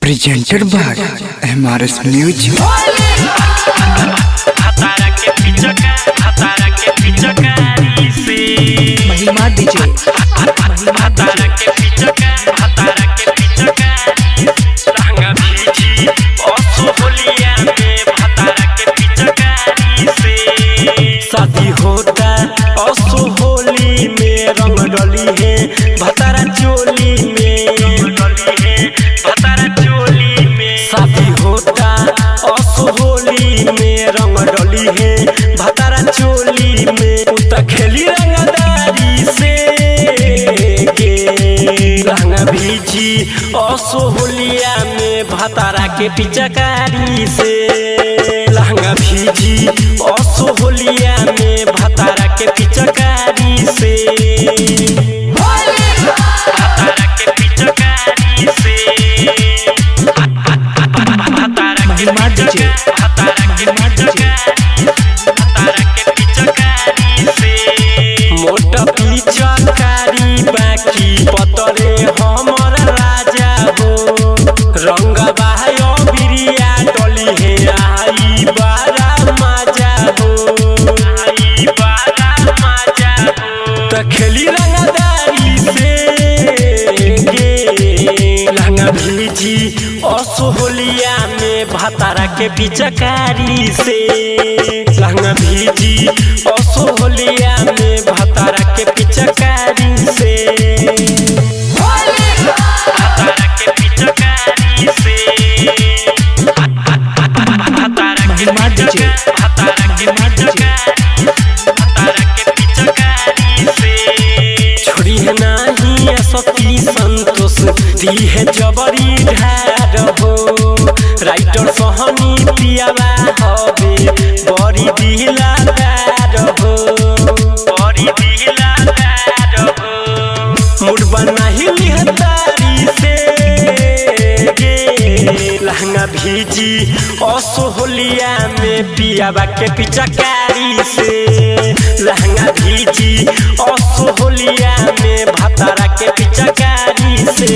Presented by MRS Music. हतारा के पिचका, हतारा के पिचकारी से। महिमा डीजे, महिमा हतारा के पिचका, हतारा के पिचकारी। लहंगा भीजी असो होलिया में हतारा के पिचकारी से। शादी होता असो होली में, रंग डली है भतारा चोली में, डली है भतारा चोली में। शादी होता असो होली में, रंग डली है भतारा चोली में। उता खेली रंगदारी से के लहंगा भीजी असो होलिया में भतारा के पिचकारी से। लहंगा भीजी असो होलिया में भतारा के पिचकारी से। हतारा के पिचकारी से। हतारा के महिमा डीजे, हतारा के महिमा डीजे। हतारा के पिचकारी से। मोटा पिचकारी बाकी पतरे हमर राजा हो, रंग बायो बिरिया डली हे आई बारा मजा हो, आई बारा मजा हो। त खेली रंगदारी से गे लहंगा भीजी असो होलिया में भतारा के पिचकारी से। लहंगा भीजी असो होलिया में भतारा के पिचकारी से। हतारा के पिचकारी से। हतारा के महिमा डीजे, हतारा के महिमा डीजे। हतारा के पिचकारी से। छोड़ी है नाही सती संतोष दी है जबरी ढार हो, राइटर सोहनी पियावा हबे बड़ी दिला दार हो, बड़ी दिला दार हो। मुड बनाही लिहतारी से गे लहंगा भीजी असो होलिया में पियावा के पिचकारी से। लहंगा भीजी असो होलिया में भतारा के पिचकारी से।